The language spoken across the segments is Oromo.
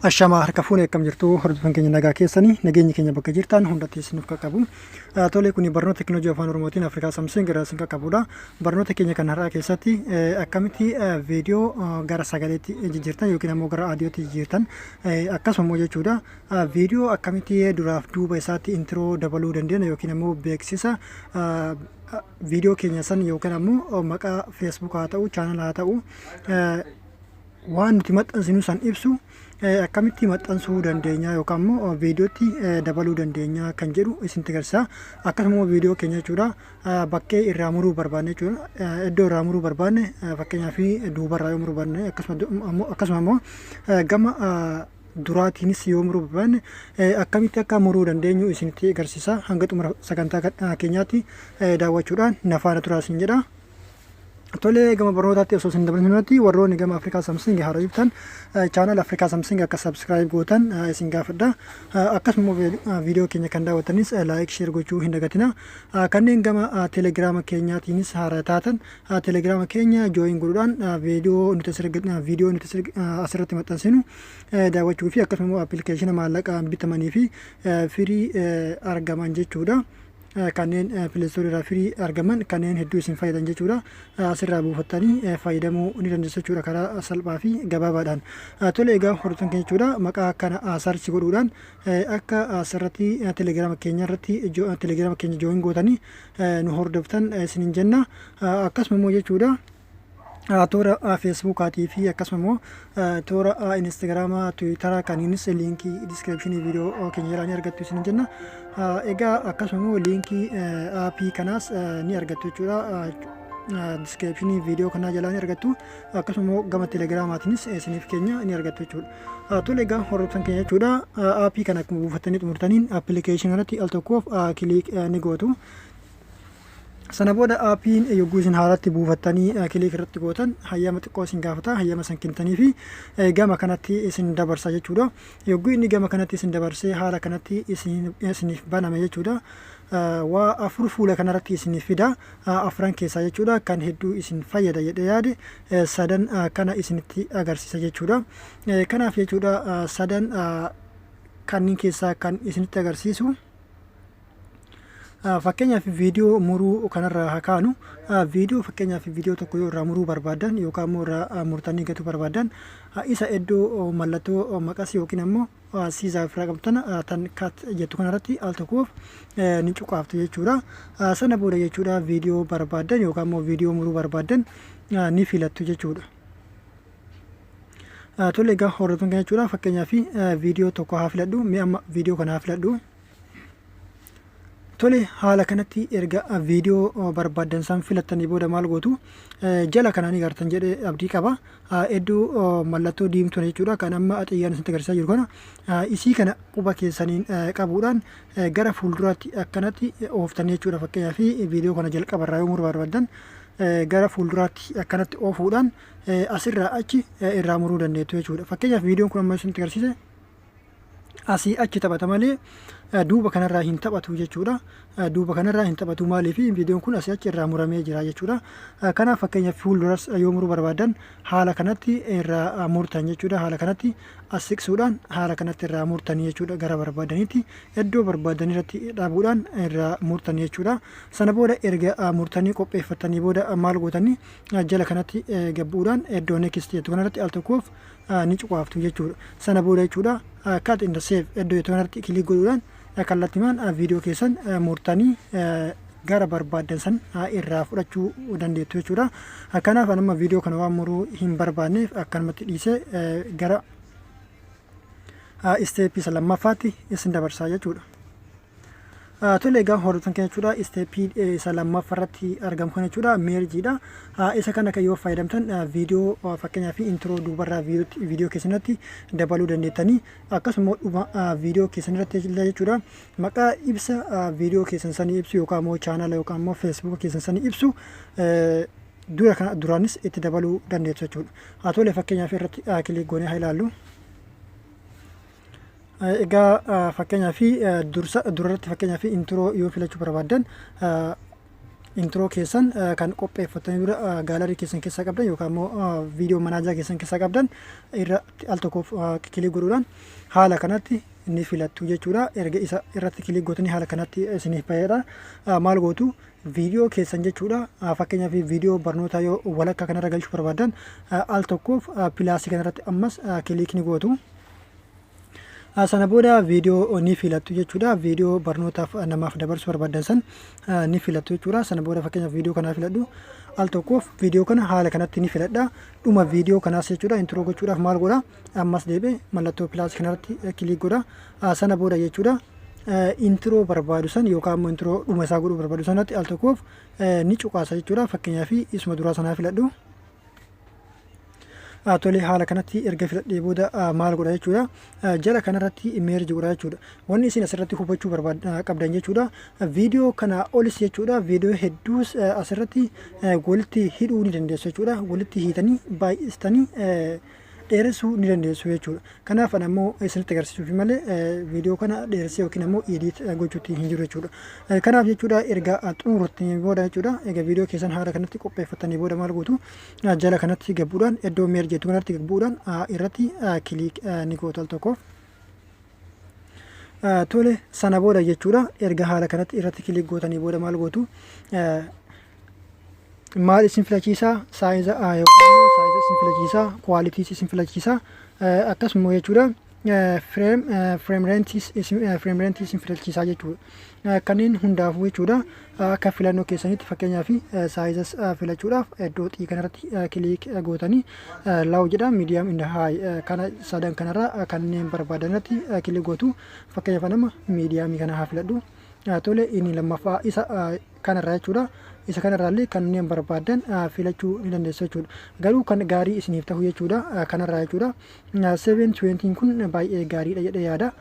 Ashamaa, harka fuune, akkam jirtu hordofan keenya? Nagaa keessanii? Nageenyi keenya bakka jirtan hundatti isiniif qaqqabu. Tole, kuni barnoota teekinooloojii afaan Oromootiin Afrikaa Samsung irraa isin qaqqabudha. Barnoota keenya kan har'aa keessatti akkamitti viidiyoo gara sagaleetti jijjiirtan yookiin ammoo gara audiyootti jijjiirtan, akkasuma immoo jechuudha viidiyoo akkamitti duraaf duuba isaatti intro dabaluu dandeenya yookiin ammoo beeksisa viidiyoo keenya san yookiin ammoo maqaa Facebook haa ta'u, channel haa ta'u, waan nuti maxxansinu san ibsu akkamitti maxxansuu dandeenya yookaan immoo viidiyootti dabaluu dandeenya kan jedhu isinitti agarsiisa. Akkasuma immoo viidiyoo keenya jechuudha bakkee irraa muruu barbaanne jechuudha, iddoo irraa muruu barbaanne, fakkeenyaaf duubarraa yoo muruu barbaanne, akkasuma immoo gama duraatiinis yoo muruu barbaanne akkamitti akka muruu dandeenyu isinitti agarsiisa. Hanga xumura sagantaa keenyaatti daawwachuudhaan na faana turaa isin jedha. Tolee, gama barnootaatti osoo isin dabarsin duratti warroonni gama Afrikaa Samsung haaraa jirtan channel Afrikaa Samsung akka subscribe gootan isin gaafadha. Akkasuma viidiyoo keenya kan daawwattanis like, share gochuu hin dagatina. Kanneen gama telegiraama keenyaatiinis haaraa taatan telegiraama keenya join godhuudhaan viidiyoo nuti asirratti maxxansinu daawwachuu fi akkasuma immoo appilikeeshina maallaqaan bitamanii fi free argaman jechuudha. Kanneen Play Store irraa free argaman kanneen hedduu isin fayyadan jechuudha. Asirraa buufattanii fayyadamuu ni dandeessu jechuudha karaa salphaa fi gabaabaadhaan. Tole, egaa hordoftoota keenya jechuudha maqaa kana search godhuudhaan akka asirratti telegiraama keenya irratti telegiraama keenya join gootanii nu hordoftan isiniin jenna. Akkasuma immoo jechuudha toora feesbuukaatii fi akkasuma immoo toora instaagiraamaa, tiwiitaraa kaniinis liinkii description viidiyoo keenya jalaa ni argattu isin jenna. Egaa akkasuma immoo liinkii aappii kanaas ni argattu jechuudha. Description viidiyoo kanaa jalaa ni argattu. Akkasuma immoo gama telegiraamaatiinis isiniif keenya ni argattu jechuudha. Tole, egaa hordoftan keenya jechuudha aappii kana akkuma buufattanii xumurtaniin appilikeeshinii irratti al tokkoof click ni gootu. Sana booda aappiin yogguu isin haaratti buufattanii click irratti gootan hayyama xiqqoo isin gaafata. Hayyama san kennitanii fi gama kanatti isin dabarsa jechuudha. Yogguu inni gama kanatti isin dabarsee haala kanatti isiniif baname jechuudha. Waa afur fuula kanarratti isiniif fida. Afran keessaa jechuudha kan hedduu isin fayyada jedhee yaade sadan kana isinitti agarsiisa jechuudha. Kanaaf jechuudha sadan kanneen keessaa kan isinitti agarsiisu. Fakkeenyaaf viidiyoo muruu kanarraa haa kaanu. Viidiyoo, fakkeenyaaf viidiyoo tokko yoo irraa muruu barbaadan yookaan immoo irraa murtanii gatuu barbaadan, isa iddoo mallattoo maqasii yookiin ammoo scissor ofirraa qabdu tana tan cut jettu kanarratti al tokkoof ni cuqaaftu jechuudha. Sana booda jechuudha viidiyoo barbaadan yookaan immoo viidiyoo muruu barbaadan ni filattu jechuudha. Tole, egaa hordoftoonni kana jechuudha fakkeenyaaf viidiyoo tokko haa filadhu. Mee amma viidiyoo kana haa filadhu. Tole, haala kanatti erga viidiyoo barbaaddan san filattanii booda maal gootu? Jala kanaan agartan jedhee abdii qaba. Iddoo mallattoo diimtuu jechuudha kan amma xiyyaan isinitti agarsiisaa jiru kana, isii kana quba keessaniin qabuudhaan gara fuulduraatti akkanatti ooftanii jechuudha. Fakkeenyaaf viidiyoo kana jalqabarraa yoo muruu barbaaddan gara fuulduraatti akkanatti oofuudhaan asirraa achi irraa muruu dandeettu jechuudha. Fakkeenyaaf viidiyoon kun amma isinitti agarsiise asii achi taphata malee duuba kanarraa hin taphatu jechuudha. Duuba kanarraa hin taphatu. Maaliif? Viidiyoon kun asii achi irraa muramee jira jechuudha. Kanaaf fakkeenyaaf fuulduras yoo muruu barbaadan haala kanatti irraa murtan jechuudha. Haala kanatti as siqsuudhaan haala kanatti irraa murtanii jechuudha. Gara barbaadanitti iddoo barbaadan irratti dhaabuudhaan irraa murtanii jechuudha. Sana booda erga murtanii qopheeffatanii booda maal gootanii? Jala kanatti gabbuudhaan iddoo next jettu kanarratti al tokkoof ni cuqaaftu jechuudha. Sana booda jechuudha cut and save iddoo jettu kanarratti click godhuudhaan kallattimaan viidiyoo keessan murtanii gara barbaaddan san irraa fudhachuu dandeettu jechuudha. Kanaaf anamma viidiyoo kana waan muruu hin barbaanneef akkanumatti dhiisee gara isteeppii isa lammaffaatti isin dabarsaa jechuudha. Tole, egaa hordoftoota keenya jechuudha isteeppii isa lammaffaa irratti argamu kana jechuudha mergeiidha. Isa kana kan yoo fayyadamtan viidiyoo fakkeenyaaf intro duubarraa viidiyoo keessan irratti dabaluu dandeettanii, akkasuma dhuma viidiyoo keessan irratti illee jechuudha maqaa ibsa viidiyoo keessan sanii ibsu yookaan immoo chaanala yookaan immoo feesbuuka keessan sanii ibsu dura kana duraanis itti dabaluu dandeessu jechuudha. Haa tole, fakkeenyaaf irratti click goonee haa ilaallu. Egaa fakkeenyaaf dursa durarratti fakkeenyaaf intro yoo filachuu barbaaddan Intro keessan kan qopheeffatanii dura gallery keessan keessaa qabdan yookaan immoo video manager keessan keessaa qabdan irratti al tokkoof click godhuudhaan haala kanatti ni filattu jechuudha. Erga isa irratti click gootanii haala kanatti isiniif baheedha. Maal gootu? Viidiyoo keessan jechuudha. Fakkeenyaaf, viidiyoo barnootaa yoo walakkaa kanarra galchuu barbaadan, al tokkoof plusii kanarratti ammas click ni gootu. Sana booda viidiyoo ni filattu jechuudha. Viidiyoo barnootaaf namaaf dabarsuu barbaadan san ni filattu jechuudha. Sana booda, fakkeenyaaf, viidiyoo kanaa filadhu. Al tokkoof viidiyoo kana haala kanatti ni filadha. Dhuma viidiyoo kanaas jechuudha intro gochuudhaaf maal godha? Ammas deebi'ee mallattoo plusii kanarratti click godha. Sana booda jechuudha intro barbaadu san yookaan immoo intro dhuma isaa godhuu barbaadu sanatti al tokkoof ni cuqaasa jechuudha. Fakkeenyaaf, isuma duraa sanaa filadhu. Tole, haala kanatti erga filadhee booda maal godha jechuudha? Jala kanarratti merge godha jechuudha. Wanni isin asirratti hubachuu qabdan jechuudha, viidiyoo kana olis jechuudha, viidiyoo hedduus asirratti walitti hidhuu ni dandeessu jechuudha. Walitti hiitanii baay'istanii dheeressuu ni dandeessu jechuudha. Kanaaf ani ammoo isinitti agarsiisuuf malee viidiyoo kana dheeressee yookiin ammoo edit gochuutti hin jiru jechuudha. Kanaaf jechuudha, erga xumurtanii booda jechuudha, erga viidiyoo keessan haala kanatti qopheeffatanii booda maal gootu? Jala kanatti gabbuudhaan, iddoo merge jettu kanatti gabbuudhaan irratti click ni gootu al tokkoof. Tole, sana booda jechuudha, erga haala kanatti irratti click gootanii booda maal gootu? Maal isin filachiisaa? Size yookaan immoo size isin filachiisaa, quality isin filachiisaa, akkasuma jechuudha frame rate isin filachiisaa jechuudha. Kanneen hundaafuu jechuudha akka filannoo keessanitti, fakkeenyaaf, sizeas filachuudhaaf iddoo xii kanarratti click gootanii low jedha, medium and high, kana sadan kanarra kanneen barbaadanirratti click gootu. Fakkeenyaaf, nama mediumii kana haa filadhu. Tole, inni lammaffaa isa kanarraa jechuudha. Isa kanarraallee kanneen barbaadan filachuu ni dandeessu jechuudha. Garuu kan gaarii isiniif ta'u jechuudha kanarraa jechuudha. 720 kun baay'ee gaariidha jedhee yaada.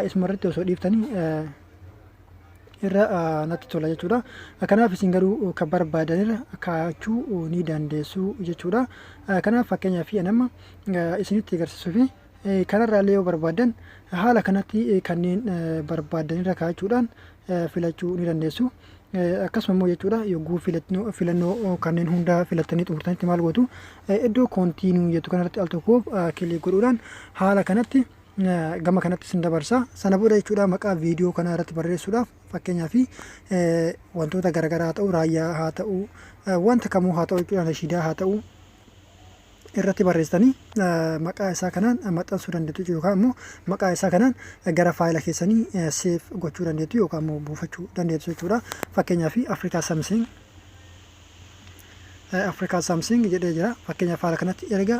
Isumarratti osoo dhiiftanii irra natti tola jechuudha. Kanaaf isin garuu kan barbaadanirra kaa'achuu ni dandeessu jechuudha. Kanaaf, fakkeenyaaf, nama isinitti agarsiisuu fi kanarraallee yoo barbaadan haala kanatti kanneen barbaadanirra kaa'achuudhaan filachuu ni dandeessu. Akkasuma immoo jechuudha, yogguu filannoo kanneen hunda filattanii xumurtanitti maal gootu? Iddoo continue jettu kanarratti al tokkoof click godhuudhaan haala kanatti gama kanatti isin dabarsa. Sana booda jechuudha, maqaa viidiyoo kanaa irratti barreessuudhaaf, fakkeenyaaf, wantoota garaagaraa haa ta'u, raayyaa haa ta'u, wanta kamuu haa ta'u jechuudha, nashiidaa haa ta'u, irratti barreessitanii maqaa isaa kanaan maxxansuu dandeettu yookaan immoo maqaa isaa kanaan gara faayila keessanii save gochuu dandeettu yookaan immoo buufachuu dandeettu jechuudha. Fakkeenyaaf, Afrikaa Something, Afrikaa Something jedhee jira. Fakkeenyaaf, haala kanatti erga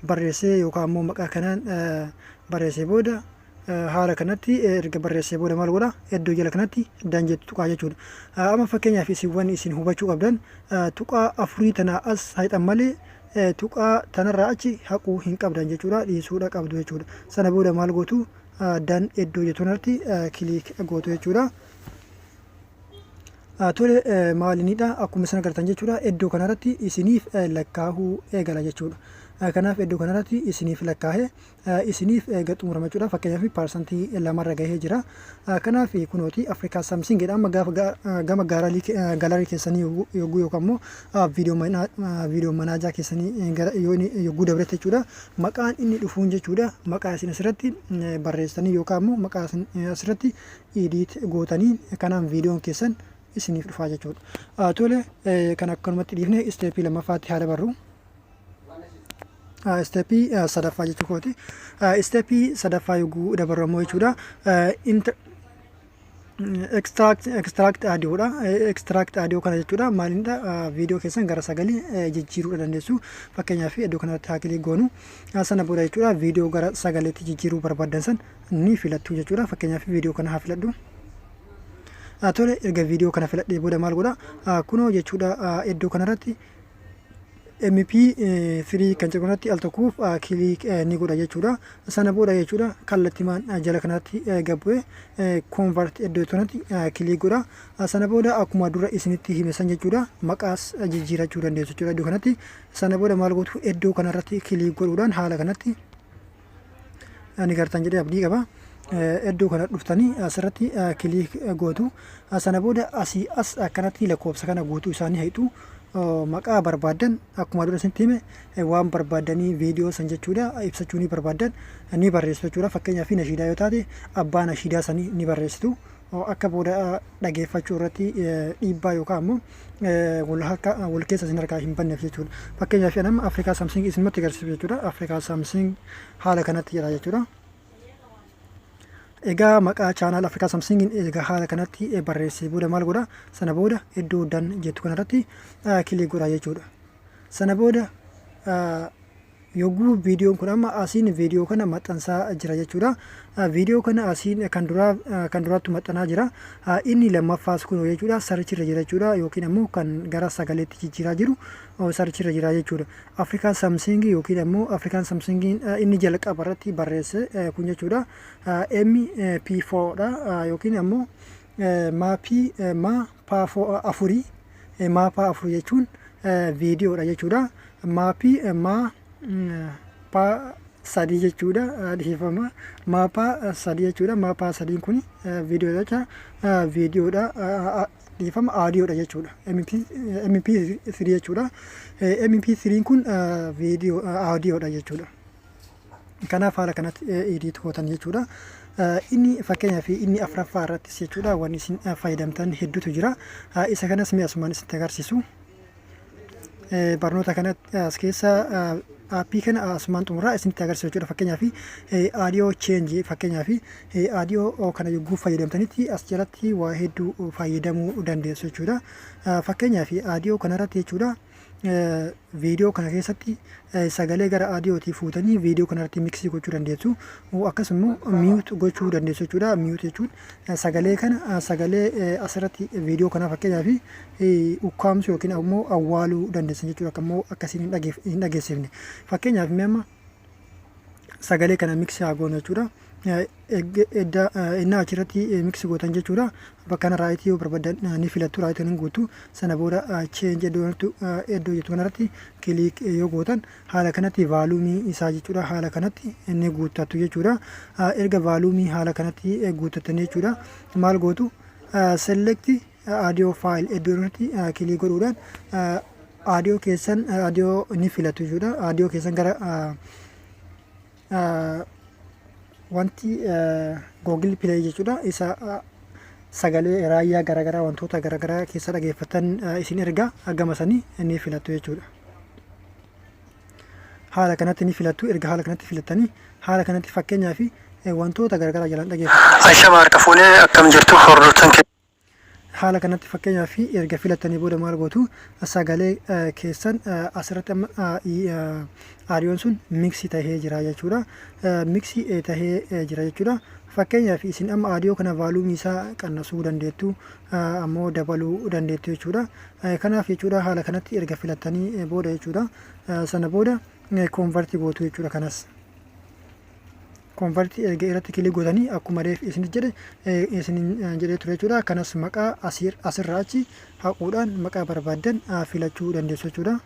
barreessee yookaan immoo maqaa kanaan barreessee booda, haala kanatti erga barreessee booda maal godha? Iddoo jala kanatti done jettu tuqaa jechuudha. Amma fakkeenyaaf, isin wanni isin hubachuu qabdan, tuqaa afurii tanaa as haxan malee tuqaa tanarraa achi haquu hin qabdan jechuudha, dhiisuudha qabdu jechuudha. Sana booda maal gootu? Done iddoo jettu kanatti click gootu jechuudha. Tole, maalinidha? Akkuma isin agartan jechuudha, iddoo kanarratti isiniif lakkaa'uu eegala jechuudha. Kanaaf iddoo kanarratti isiniif lakkaa'ee isiniif eega xumurama jechuudha. Fakkeenyaaf, 2% irra gahee jira. Kanaaf kunooti Afrikaa Something jedha. Amma gaafa gama gallery keessanii yogguu yookaan immoo video manager keessanii yogguu dabrette jechuudha. Maqaan inni dhufuun jechuudha, maqaa isin asirratti barreessitanii yookaan immoo maqaa isin asirratti edit gootanii kanaan viidiyoon keessan isiniif dhufaa jechuudha. Tole, kan akkanumatti dhiifne stepii lammaffaatti haa dabarru. Stepii sadaffaa jechuu kooti. Stepii sadaffaa yogguu dabarru ammoo jechuudha, extract audiodha. Extract audio kana jechuudha maalinidha? Viidiyoo keessan gara sagalee jijjiiruudha dandeessu. Fakkeenyaaf, iddoo kanatti haa click goonu. Sana booda jechuudha, viidiyoo gara sagaleetti jijjiiruu barbaadan san ni filattu jechuudha. Fakkeenyaaf, viidiyoo kana haa filadhu. Tole, erga viidiyoo kana filadhee booda maal godha? Kunoo jechuudha, iddoo kanarratti MP3 kan jedhu kanatti al tokkoof click ni godha jechuudha. Sana booda jechuudha, kallattimaan jala kanatti gabbu'ee convert iddoo kanatti click godha. Sana booda akkuma dura isinitti hime san jechuudha, maqaas jijjiirachuu dandeessu jechuudha iddoo kanatti. Sana booda maal gootu? Iddoo kanarratti click godhuudhaan haala kanatti ni gartan jedhee abdii qaba. Iddoo kana dhuftanii asirratti click gootu. Sana booda asii as akkanatti lakkoofsa kana guutuu isaanii hayxu. Maqaa barbaaddan, akkuma dura isinitti hime, waan barbaaddanii viidiyoo san jechuudha ibsachuu ni barbaaddan ni barreessitu jechuudha. Fakkeenyaaf, nashiidaa yoo taate abbaa nashiidaa sanii ni barreessitu. Akka booda dhageeffachuu irratti dhiibbaa yookaan ammoo wal harka wal keessa isin harkaa hin banneef jechuudha. Fakkeenyaaf, nama Afrikaa Samsung isinumatti agarsiisu jechuudha. Afrikaa Samsung haala kanatti jedha jechuudha. Egaa maqaa channel Afrikaa Samsungiin egaa haala kanatti barreessee booda maal godha? Sana booda iddoo done jettu kanarratti click godha jechuudha. Sana booda yogguu viidiyoon kun amma asiin viidiyoo kana maxxansaa jira jechuudha. Viidiyoo kana asiin kan duraa kan duraatti maxxanaa jira. Inni lammaffaas kun jechuudha search irra jira jechuudha, yookiin ammoo kan gara sagaleetti jijjiiraa jiru search irra jira jechuudha. Afrikaa Samsung yookiin ammoo Afrikaan Samsungiin inni jalqaba irratti barreesse kun jechuudha. MP4 dha, yookiin ammoo maappii maa afurii, maapaa afur jechuun viidiyoodha jechuudha. Maappii maa paa sadii jechuudha, dhiifama. Maapaa sadii jechuudha. Maapaa sadiin kun viidiyoodha jecha, viidiyoodha, dhiifama, aadiyoodha jechuudha. MP3 jechuudha. MP3 kun viidiyoo aadiyoodha jechuudha. Kanaaf haala kanatti edit gootan jechuudha. Inni fakkeenyaaf inni afuraffaa irrattis jechuudha wanni isin fayyadamtan hedduutu jira. Isa kanas mi'a asumaan isinitti agarsiisu. Barnoota kana as keessa aappii kana asumaan xumuraa isinitti agarsiisu jechuudha. Fakkeenyaaf, audio change, fakkeenyaaf audio kana yogguu fayyadamtanitti as jalatti waa hedduu fayyadamuu dandeessu jechuudha. Fakkeenyaaf, audio kanarratti jechuudha, viidiyoo kana keessatti sagalee gara audiyootii fuutanii viidiyoo kanarratti mix gochuu dandeessu. Akkasuma mute gochuu dandeessu jechuudha. Mute jechuun sagalee kana, sagalee asirratti viidiyoo kana fakkeenyaaf ukkaamsuu yookiin ammoo awwaaluu dandeessan jechuudha. Akka immoo akkasiin hin dhageessifne. Fakkeenyaaf, mee amma sagalee kana mix haa goonu jechuudha. Innaa achirratti mix gootan jechuudha. Bakka kana right yoo barbaadan ni filattu, right ni guutu. Sana booda change iddoo jettu kanarratti click yoo gootan haala kanatti volume isaa jechuudha haala kanatti ni guuttattu jechuudha. Erga volume haala kanatti guuttattanii jechuudha, maal gootu? Select audio file iddoo irratti click godhuudhaan audio keessan audio ni filatu jechuudha. Audio keessan gara wanti Google Play jechuudha, isa sagalee raayyaa garaagaraa wantoota garaagaraa keessa dhageeffatan isin erga gama sanii ni filattu jechuudha. Haala kanatti ni filattu. Erga haala kanatti filattanii, haala kanatti fakkeenyaa fi wantoota garaagaraa jalaan dhageeffatan. Ashama, harka fuunee, akkam jirtu hordoftan? Haala kanatti fakkeenyaa fi erga filattanii booda maal gootu? Sagalee keessan asirratti amma aadiyoon sun mix tahee jira jechuudha. Mix tahee jira jechuudha. Fakkeenyaaf, isin amma aadiyoo kana volume isaa qannasuu dandeettu, ammoo dabaluu dandeettu jechuudha. Kanaaf jechuudha, haala kanatti erga filattanii booda jechuudha, sana booda convert gootu jechuudha. Kanas convert erga irratti click gootanii, akkuma reef isin jedhe isin jedhee ture jechuudha. Kanas maqaa asirraa achi haquudhaan maqaa barbaaddan filachuu dandeessu jechuudha.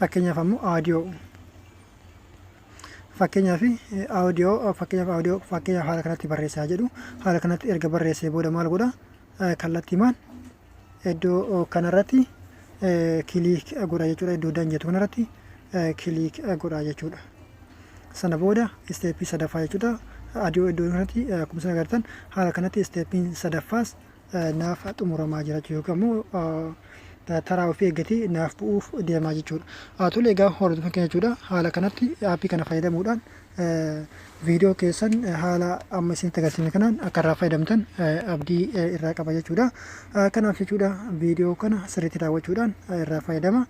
Fakkeenyaaf ammoo aadiyoo, fakkeenyaaf audiyoo, fakkeenyaaf audiyoo, fakkeenyaaf haala kanatti barreessaa jedhu. Haala kanatti erga barreessee booda maal godha? Kallattiimaan iddoo kanarratti click godha jechuudha. Iddoo done jettu kanarratti click godha jechuudha. Sana booda step sadaffaa jechuudha. Audiyoo iddoo kanatti akkuma isin agartan haala kanatti stepiin sadaffaas naaf xumuramaa jira jechuudha, yookaan immoo taraa ofii eeggatee naaf bu'uuf deemaa jechuudha. Tole, egaa hordofan keenya jechuudha, haala kanatti aappii kana fayyadamuudhaan viidiyoo keessan haala amma isinitti agarsiifne kanaan akka irraa fayyadamtan abdii irraa qaba jechuudha. Kanaaf jechuudha, viidiyoo kana sirriitti daawwachuudhaan irraa fayyadama.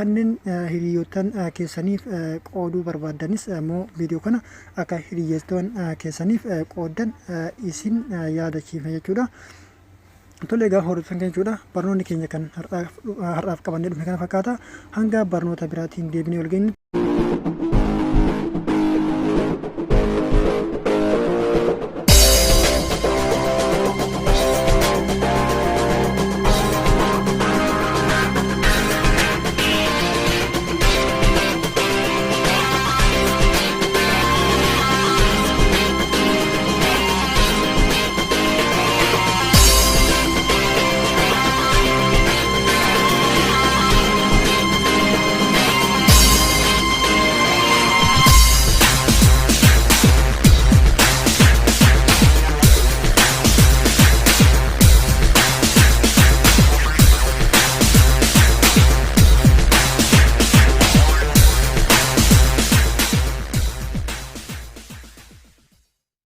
Kanneen hiriyoottan keessaniif qooduu barbaaddanis immoo viidiyoo kana akka hiriyoottan keessaniif qooddan isin yaadachiifna jechuudha. Tole, egaa hordofan keenya jechuudha, barnoonni keenya kan har'aaf qabannee dhufne kana fakkaata. Hanga barnoota biraatiin deebinee wal geenyu.